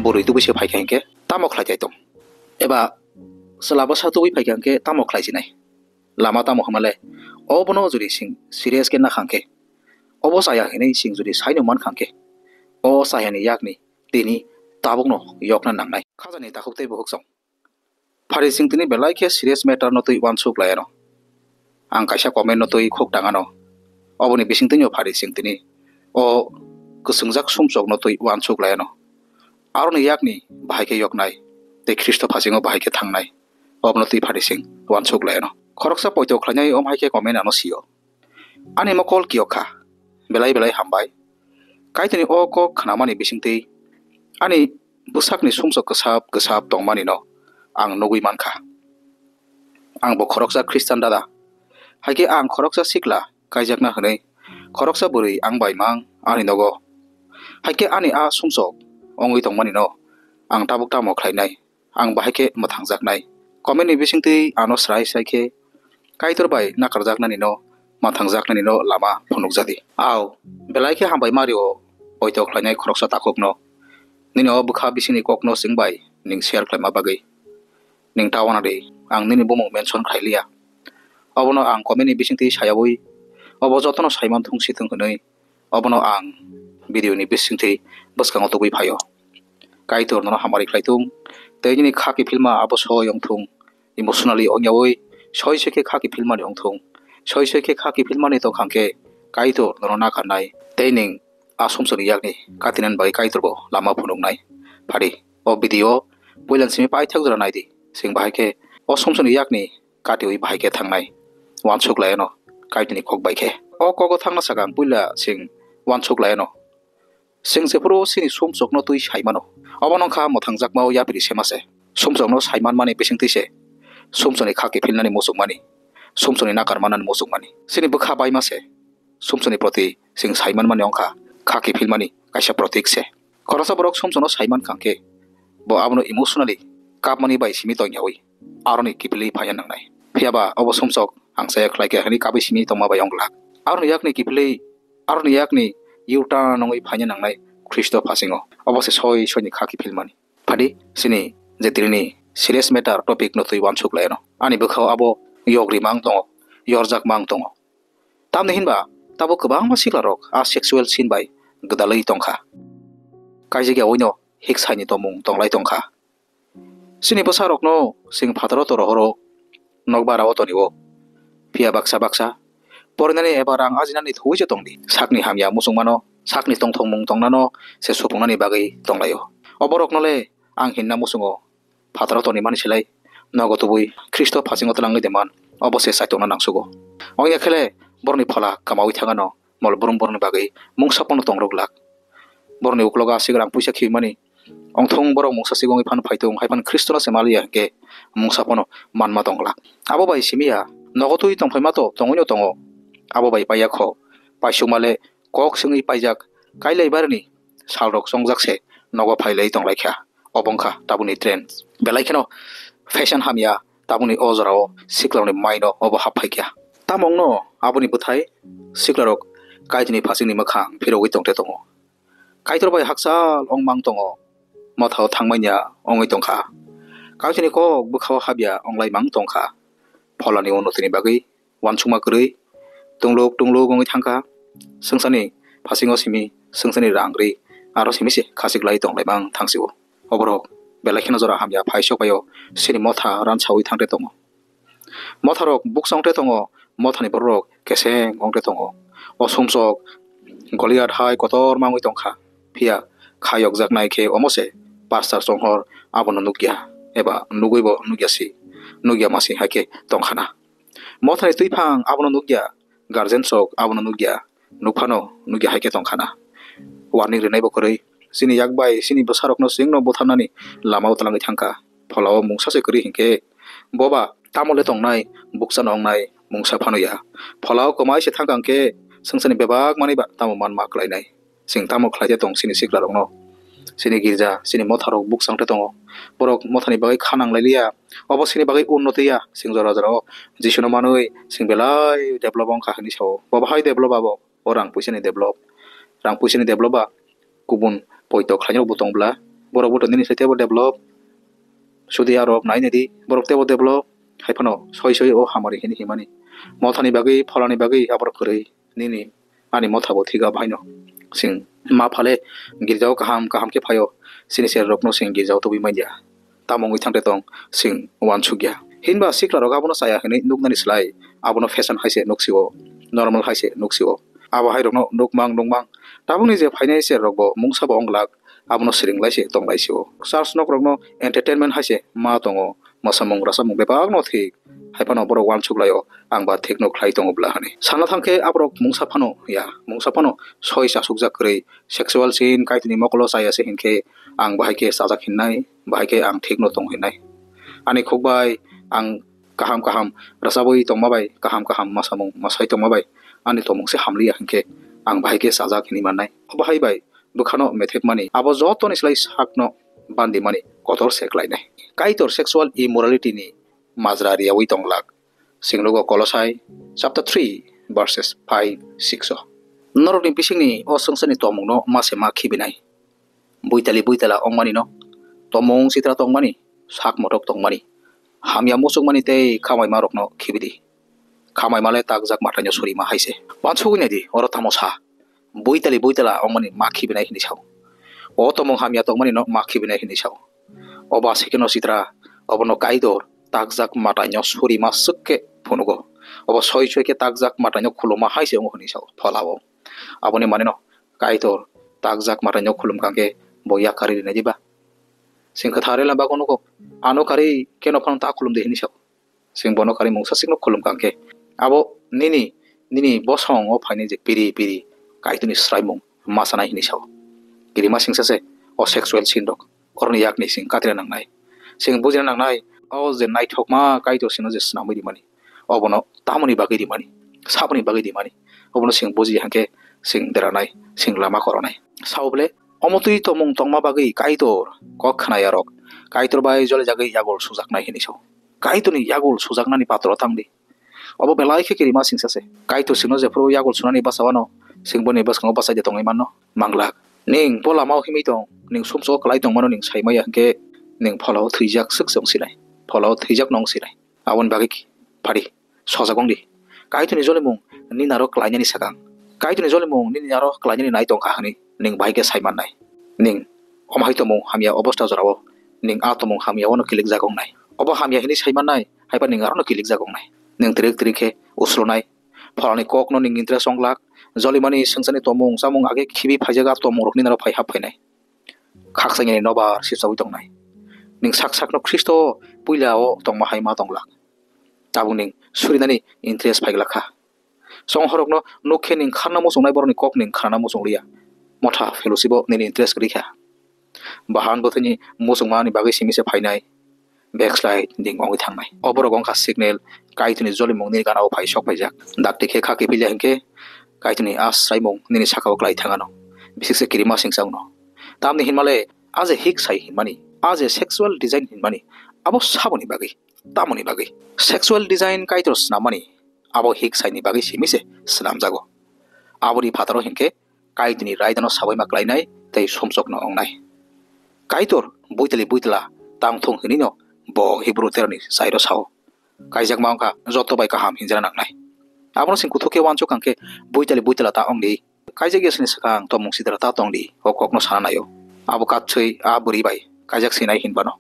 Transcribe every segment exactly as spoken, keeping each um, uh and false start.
bwrwi tubui se phaikha hinkhe tamo khlai taitung? Eba chwla bwsa tubui phaikha hinkhe tamo khlai sinai? Lama tamo hwnmale, obono jodi sing serious khe nakhang khe, obo chaya hinwi sing jodi saino mankha khe, o chayani yakni tini tabukno yokna nangnai. Khajani takhuk tei bukhuk song. Phari sing tini belai khe serious matter no twi uansuk lai ano. Ang kaisa comment no twi khuk tang ano. Oboni bising twi phari sing tini o kwswngjak sumsok no twi uansuk lai ano. Aroni yakni bahai khe yoknai tei Khristo phasingo bahai khe thangnai, obono twi phari sing uansuk lai ano. Khoroksa poito khlainai om hai khe comment ano sio. Ani mokol kiyok kha, belai belai hambai. Kaitorni o kok khnamani bisingtwi ani bwsakni sumsok kwsap kwsap tongmanino ang nugwi mankha. Ang bo khoroksa Khristan dada, hai khe ang khoroksa sikla kaijakna hwnwi khoroksa bwrwi ang bai mang ani nogo. Hai khe ani a sumsok wngwi tongmanino ang tabuk tamo khlainai? Ang bahai khe mwthangjaknai. Comment ni bisingtwi ano srai srai khe Kaitor bai nakarjaknani no, mwthangjaknani no lama phunukjadi. Au, belai khe hambai mario, poito khlainai khoroksa takhuk no. Nini o bwkha bisingni kok no chwng bai ning share khlaima bagwi. Ning ta wana di, ang nini bumung mention khlai liya. Obono ang comment ni bisingtwi sayaui, obo jotono saiman thung si thung hwnwi, obono ang video ni bisingtwi bwskango tubui phaio. Kaitor nono hamari khlai thung, tei nini kha kiphilma abo soi wng thung, emotionally wngyaui soi soi khe kha kiphilmani wng thung. Soi soi khe kha kiphilmani tongkha khe Kaitor nono nakarnai, tei ning a sumsokni yakni katinan bai Kaitor bo lama phunuknai. Phadi, o video puilan simi paithak jora naidi, sing bahai khe o sumsokni yakni katiui bahai khe thangnai. Uansuk lai ano Kaitorni kok bai khe. O kogo thangna sakang puila sing uansuk lai ano. Sing jephuru chini sumsokno twi sai mano. Obono wngkha mwthangjakmao yapri sema se. Sumsokno sai manmani bisingtwi se sumsokni kha kiphilnani muchungmani, sumsokni nakar manani muchungmani. Chini bwkha baima se sumsokni proti sing sai manmani wngkha kha kiphilmani kaisa protik se. Khoroksa borok sumsokno sai mankha khe bo abono emotionally kapmani bai simi tongyaui aroni kiphilwi phaiya nangnai. Phiya ba obo sumsok ang chaya khlai khe hwnwi kabui simi tongma bai wng glak. Aroni yakni kiphilwi, aroni yakni U-turn wngwi phaiya nangnai Khristo phasingo. Obo se soi soini kha kiphilmani. Phadi, chini je tinini serious matter topic no twi uansuk lai ano. Ani bwkhao abo yogri mang tongo, yorjak mang tongo. Tamni hinba tabuk kwbangma siklarok a sexual sin bai gwdalwi tongkha. Kaijak yaui no hiksaini tomung tonglai tongkha. Chini bwsarokno chwng phataro toro horo nokbar o tonio. Phiya baksa baksa porinani eba rang ajinani thwi se tongdi. Sakni hamya muchungmano, sakni tongthokmung tongnano se supungnani bagwi tonglaio. Oborokno le ang hinna muchungo, phataro toni mani silai nogo tubui Khristo phasingo twlangwi de man, obo se chaitokna nangsugo. Ongya khele borokni phola kwmaui thangano mol brum borokni bagwi mungsa pono tongrok glak. Borokni uklogo aswk rang puisa khiui mani. Ongthung borok mungsa sigwi phano phaitung, hai phano Khristono se maliya hinkhe mungsa phano manma tong glak. Abo bai simiya nogo twi tongphaima to tongwino tongo. Abo bai paiya kho, paisukma le kok swngwi paijak, kailai barini salrok chongjak se nogo phailai tonglaikha. Obo wngkha tabukni trend. Belai kheno fashion hamya tabukni o jorao siklarokni maino obo hap phaikha. Tamo wngno aboni bwthai siklarok Kaitorni phasingni mwkhang phirogwi tongte tongo. Kaitor bai hakchal ong mang tongo, mothao thangmanya ongwi tongkha. Kaitorni kok bwkhao habya onglai mang tongkha. Pholani unnotini bagwi uansukma kwrwi tungluk tungluk wngwi thangkha. Swngcharni phasingo simi swngcharni rang rwi aro simi se khachik lai tonglai mang thangsio. Oborok belai kheno jora hamya phaisok phaio, sini motha ransaui thangte tongo. Motharok bukcha wngte tongo, mothani bororok keseng wngte tongo. O sumsok Goliath hai kotor mangwi tongkha, phiya kha yokjaknai khe omo se pastor chonghor abono nukya, eba nugwibo nukya si, nukya masi hai khe tongkhana. Mothani twiphang abono nukya, guardian sok abono nukya, nukphano nukya hai khe tongkhana. Warning rinaibo kwrwi, chini yak bai chini bwsarokno chwngno butharnani lamao twlangwi thangkha. Pholao mungsa se kwrwi hinkhe boba tamo le tongnai, bukchano wngnai mungsa phano ya. Pholao kwmai se thangkha hinkhe swngcharni bebak manwi ba tamo manma kwlainai. Chwng tamo khlai de tong chini siklarokno? Chini girja, chini motharok bukchang te tongo. Borok mothani bagwi kha nang lai liya. Obo chini bagwi unnoti ya. Chwng jora jorao Jisuno manwi chwng belai develop wng kha hinwi sao. Bo bahai develop abo? O rang puisani develop. Rang puisani develop ba kubun poito khlainai rokbo tong bla. Borok buto nini sai teibo develop. Sudi aro nai nai di, borok teibo develop. Hai phano soi soi o hamari hini himani. Mothani bagwi, pholani bagwi aborok kwrwi. Nini ani motha bo thiga bahaino. Sing ma phale girjao kaham kaham khe phaio. Sini se rokno sing girjao tubui manya. Tamo wngwi thangte tong sing uansukya. Hinba sikla rok abono chaya hinwi nuknani slai abono fashion hai se nuksio, normal hai se nuksio. Abo hai rokno nukmang nukmang tabukni je phainai se rokbo mungsa bo wnglak abono swrwnglai se tonglaisio. Church nok rokno entertainment hai se ma tongo, mosamung rasamung bebakno thik. Hai phano borok uansuk laio, ang ba thikno khlai tongo bwla hwnwi. Sana thang khe aborok mungsa phano ya, mungsa phano soi chasukjak kwrwi, sexual sin Kaitorni mokolo chaya se hinkhe ang bahai khe chajak hinnai, bahai khe ang thikno tong hinnai. Ani khuk bai ang kaham kaham rwchabwi tongma bai, kaham kaham masamung masai tongma bai ani tongmung se hamliya hinkhe ang bahai khe chajak hinwi mannai. Obo hai bai bwkhano methepmani abo jotoni slai sakno bandimani kotor se klainai. Kaitor sexual immorality ni majra riyaui tonglak. Singlugo Kolosai chapter three verses five, six o. Norokni bisingni o swngcharni tongmungno ma se ma khibinai. Buitali buitala ongmanino, tomung sitra tongmani, sak motok tongmani, hamya muchungmani tei khamaimarokno khibidi. Khamaimale takjak mataino surima hai se. Uansugwi naidi, oro tamo sa? Buitali buitala ongmani ma khibinai hinwi sao. O tomung hamya tongmanino ma khibinai hinwi sao. Obo asekeno sitra, obono Kaitor takjak mataino surima swk khe phunugo. Obo soi soi khe takjak mataino khuluma hai se wngo hinwi sao. Pholao aboni maneno Kaitor takjak mataino khulum kangkhe bo yakarwi rinai diba? Sing kwthar Ela bago nugo, ano karwi keno phano ta khulum di hinwi sao. Sing bono karwi mungsa sikno khulum kangkhe abo nini, nini bosong o phainai je piri piri Kaitorni swraimung ma sanai hinwi sao. Kirima singsa se o sexual sin rok. Oroni yakni sing katrina nangnai. Sing bujina nangnai, o je naithokma Kaitor sino je swnamwi rimani, obono tamoni bagwi rimani, saboni bagwi rimani, obono sing buji hwnkhe sing deranai, sing lama koronai. Sao bole, omo twi tomung tongma bagwi Kaitor kok khnayarok Kaitor bai jolijagwi yagul sujaknai hinwi sao. Kaitorni yagul sujaknani patro tangdi. Obo belai khe kirima singsa se. Kaitor sino jephuru yagul sunani bwsawano, sing boni bwskango bwsai de tongwi manno. Manglak. Ning bo lamao himwi tong, ning sumsogo kwlai tongmano ning sai maya hwnkhe ning pholao thwijak swk se wng sinai. Pholao thwijakno wng sinai. Aboni bagwi ki-, phari, sojak wng di. Kaitorni jolimung nini aro klainani swkang. Kaitorni jolimung nini aro klainani nai tongkha hwnwi ning bahai khe sai mannai. Ning omo hai tongmung hamya obostha jorao ning a tongmung hamya wano kilikjak wngnai. Obo hamya hwnwi sai mannai, haiba ning arono kilikjak wngnai. Ning trik trik khe uslunai. Pholani kokno ning interest wnglak. Jolimani swngcharni tomung chamung age khibi phaijak a tomung rok nini aro phai hap phainai. Khakchangni nobar sipchawi tongnai. Ning sak sakno Khristo puila o tongma hai ma tonglak. Tabuk ning surinani interest phaiglak kha. Chonghorokno nuk khe ning kharna muchungnai borokni kok ning kharna muchung liya. Motha fellowship o nini interest kwrwi kha. Bahan bwthwini muchungmani bagwi simi se phainai. Backslide ning wngwi thangnai. O borok wngkha signal, Kaitorni jolimung nini gana-o phai sok phaijak. Dakti khe kha kiphilya hinkhe Kaitorni a swraimung nini saka-o klai thangano. Bisik se kirima singsa wngno. Tamni hinmale a je hik sai hinmani, a je sexual design hinmani, abo saboni bagwi, tamoni bagwi? Sexual design Kaitor snamani, abo hik saini bagwi simi se snamjago. Aboni phataro hinkhe Kaitorni raidano sabaima klainai tei sumsokno wngnai. Kaitor buitali buitala tang thung hinwino bo Hibru terani chairo sao. Kaijakma wngkha joto bai kaham hinjana nangnai. Abono chwng kuthuk khe uansuk kang khe buitali buitala ta wng di. Kaijak yasni swkang tomung sitra ta tong di, o kokno sana naio. Abo katswi a bwrwi bai kaijak sinai hinbano.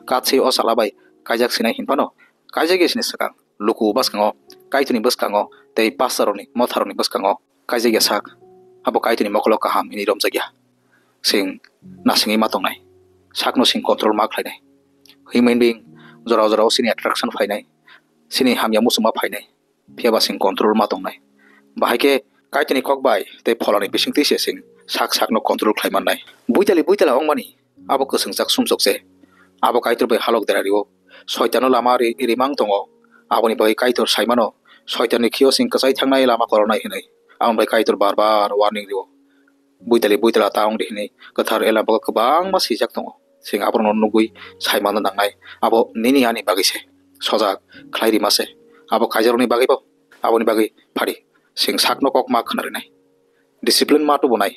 Katswi o chwla bai kaijak sinai hinbano. Kaijak yasni swkang luku bwskango, Kaitorni bwskango tei pastorrokni motharokni bwskango kaijak ya sak, abo Kaitorni mokolo kaham hinwi romjak ya. Chwng nasingwi ma tongnai, sakno chwng control ma khlainai. Human being jora jorao chini attraction phainai, chini hamya muchungma phainai, phiya ba chwng control ma tongnai. Bahai khe Kaitorni kok bai tei pholani bisingtwi se chwng sak sakno control khlai mannai. Buitali buitala wngmani abo kwchwngjak sumsok se. Abo Kaitor bai halok dera rio. Soitano lama ri-, rimang tongo. Aboni bagwi Kaitor saimano, Soitanni khio chwng kwchai thangnai lama koronai hwnwi. Aboni bai Kaitor bar bar warning rio. Buitali buitala ta wng di hwnwi kwthar Ela bago kwbangma swijak tongo. Chwng abono nugwi saimano nangnai. Abo nini ani bagwi se. Sojak khlai rima se. Abo kaijakni bagwi bo. Aboni bagwi phari. Chwng sakno kok ma khna rinai. Discipline ma tubunai,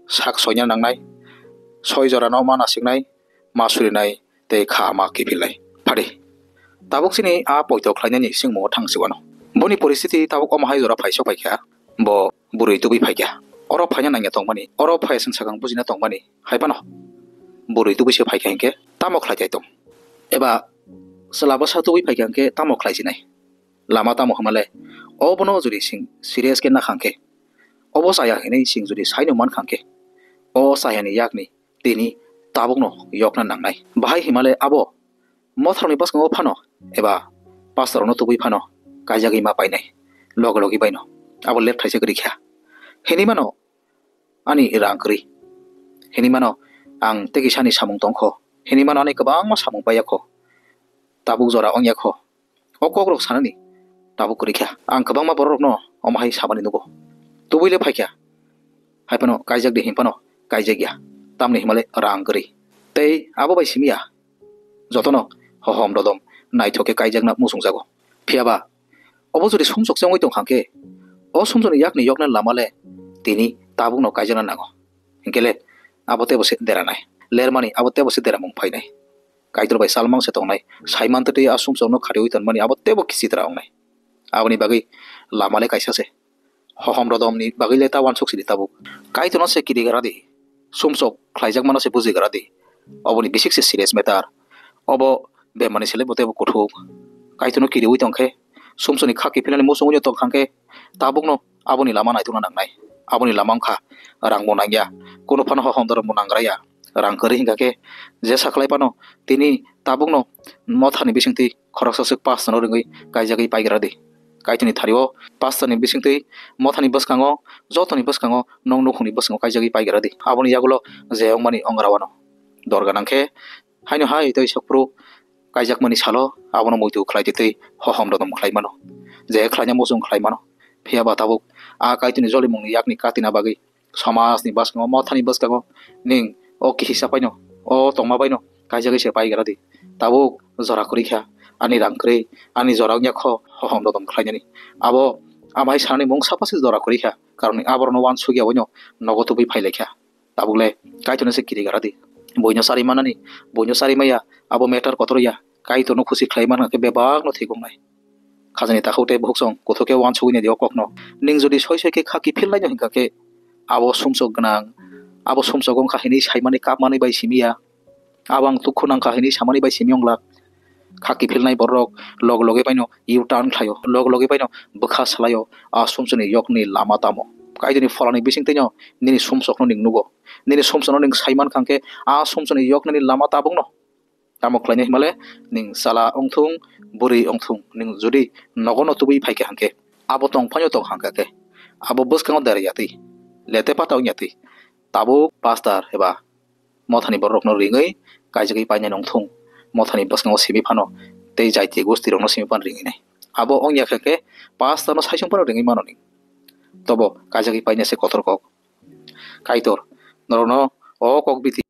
sak soina nangnai, soi jorano ma nasiknai, ma surinai tei kha ma kiphilnai. Phadi. Tabuk chini a poito khlainani singmo thang siwano. Boni poristiti tabuk omo hai jora phaisok phaikha, bo bwrwi tubui phaikha. Oro phaina nangya tongmani, oro phaiya chwng sakang bujina tongmani, hai phano bwrwi tubui se phaikha hinkhe tamo khlai tong? Eba chwla bwsa tubui phaikha hinkhe tamo khlai sinai? Lama tamo hwnmale, obono jodi sing serious khe nakhang khe, obo chaya hinwi sing jodi saino mankha khe, o chayani yakni tini tabukno yokna nangnai. Bahai himale abo motharokni bwskango phano eba pastorrokno tubui phano kaijagwi ma painai, loge loge baino abo lep thaisa kwrwi kha. Hinwi mano ani rang kwrwi, hinwi mano ang tei kisani samung tongkho, hinwi mano ani kwbangma samung paiyakho, tabuk jora wngyakho. O kokrok sanani tabuk kwrwi kha. Ang kwbangma bororokno omo hai samani nugo. Tubui le phaikha, hai phano kaijak di, him phano kaijak ya. Tamni himale rang kwrwi. Tei abo bai simi ya, jotono hohom dodom naithok khe kaijakna muchungjago. Phiya ba, obo jodi sumsok se wngwi tongkha khe, o sumsokni yakni yokna lama le tini tabukno kaijakna nango. Hinkhe le abo teibo se deranai. Lermani abo teibo se deramung phainai. Kaitor bai salmang se tongnai, saiman tei a sumsokno khariui tonmani abo teibo kichitra wngnai. Aboni bagwi lama le kaisa se. Hohom rodomni bagwi le ta uansuk sidi tabuk. Kaitorno se kirigra di. Sumsok khlaijakmano se bujigra di. Oboni bisik se serious matter. Obo bemani se le bo teibo kuthuk. Kaitorno kiriui tongkhe, sumsokni kha kiphilnani muchungwi tongkha khe, tabukno aboni lama naitokna nangnai. Aboni lama wngkha rangbo nangya, kunu phano hohom dorombo nangraya. Rang kwrwi hinkha khe jesa khlai phano tini tabukno mothani bisingtwi khoroksa swk pastorno ringwi kaijagwi paigra di. Kaitorni thario pastorni bisingtwi mothani bwskango, jotoni bwskango, nok nukhungni bwskango kaijagwi paigra di. Aboni yagulo je wngmani ongra wano. Dorga nangkhe haino hai tei sokphuru kaijakmani salo abono muitu khlai twi twi hohom dodom khlai mano. Je khlaina muchung khlai mano. Phiya ba tabuk a Kaitorni jolimungni yakni katina bagwi somajni bwskango, mothani bwskango ning o kihisa paino, o tongma baino kaijagwi se paigra di. Tabuk jora kwrwi kha, ani rang kwrwi, ani jora wngya kho hohom dodom khlainani. Abo amai sanani mung sapa se jora kwrwi kha, karon aborokno uansukya boino nogo tubui phailaikha. Tabuk le Kaitorno se kirigra di. Buino charwi manani, buino charwi maya, abo matter kotor ya. Kaitorno khusi khlai manna khe bebakno thik wngnai. Khajani takhuk tei bukhuk song kuthuk khe uansugwi naidi o kokno. Ning jodi soi soi khe kha kiphilnaino hinkha khe, abo sumsok gwnang, abo sumsok wngkha hinwi saimani kapmani bai simi ya. Abo ang dukhu nangkha hinwi samani bai simi wnglak. Kha kiphilnai borok log loge baino U-turn khlaio, log loge baino bwkha salaio, a sumsokni yokni lama tamo. Kaitorni pholani bisingtwino nini sumsokno ning nugo. Nini sumsokno ning saiman kha khe, a sumsokni yoknani lama tabukno tamo khlainai himale, ning chala wngthung, bwrwi wngthung, ning jodi nogono tubui phaikha hinkhe, abo tongphaino tong hangkha khe, abo bwskango derya twi, lete pata wngya twi, tabuk pastor eba mothani bororokno ringwi kaijagwi painai wngthung, mothani bwskango simi phano tei jaiti gustirokno simi phano ringwi nai. Abo wngya khe khe pastorno saisung phano ringwi mano ning. Tobo kaijagwi painai se kotor kok. Kaitor norokno o kok biti